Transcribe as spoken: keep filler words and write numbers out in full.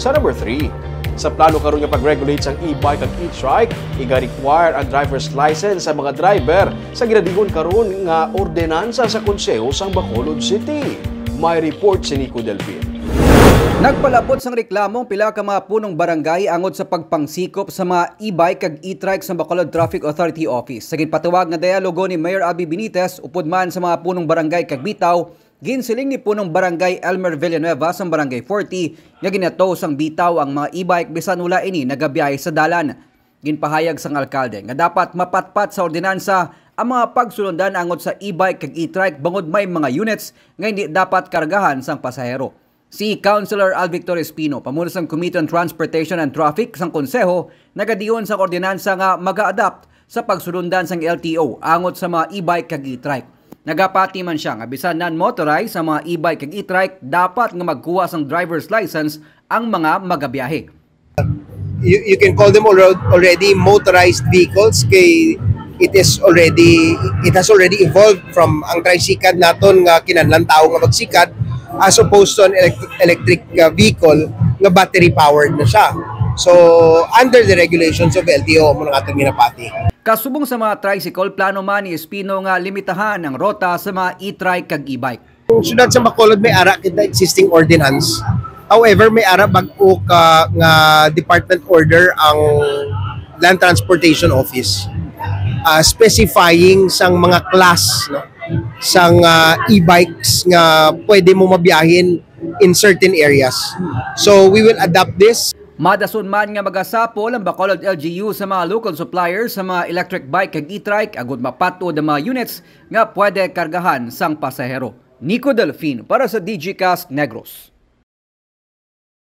Sa number three, sa plano karon nga pag-regulate sang e-bike kag e-trike, iga-require ang driver's license sa mga driver sa ginadingon karon nga ordinansa sa Konseho sang Bacolod City. May report si Nico Delfin. Nagpalabot sang reklamo ang pila ka mga punong barangay angot sa pagpangsikop sa mga e-bike kag e-trike sa Bacolod Traffic Authority Office. Sa ginpatawag nga dialogo ni Mayor Abby Benitez upod man sa mga punong barangay kag bitaw, ginsiling ni Punong Barangay Elmer Villanueva sang Barangay forty nga ginato sang bitaw ang mga e-bike bisan wala ini nagabiyahe sa dalan. Ginpahayag sang alkalde nga dapat mapatpat sa ordinansa ang mga pagsulundan angot sa e-bike kag e-trike bangod may mga units nga hindi dapat kargahan sang pasahero. Si Councilor Alvictor Espino, pamuno sang Committee on Transportation and Traffic sang Konseho, nagadiyon sang ordinansa nga mag-adapt sa pagsulundan sang L T O angot sa mga e-bike kag e-trike. Nagapati man sia nga bisan non-motorized ang mga e-bike kag e-trike, dapat nga magkuha sang driver's license ang mga magabiyahe. You, you can call them alre- already motorized vehicles kay it is already it has already evolved from ang tricycad naton nga kinahanglan tawo nga magsikad as opposed to an elect- electric uh, vehicle nga battery powered na siya. So under the regulations of L T O mo nang atong ginapati. Kasubong sa mga tricycle, plano man ni Espino nga limitahan ang rota sa mga e-trike kag e-bike. Ang syudad sa Bacolod may ara kita existing ordinance. However, may ara bag-o ka nga department order ang Land Transportation Office, ah, specifying sang mga class, no, sang ah, e-bikes nga pwede mo mabiyahin in certain areas. So we will adapt this. Madason man nga magasapol ang Bacolod L G U sa mga local suppliers sa mga electric bike kag e-trike agud mapatod ang mga units nga pwede kargahan sang pasahero. Nico Delfin para sa Digicast Negros.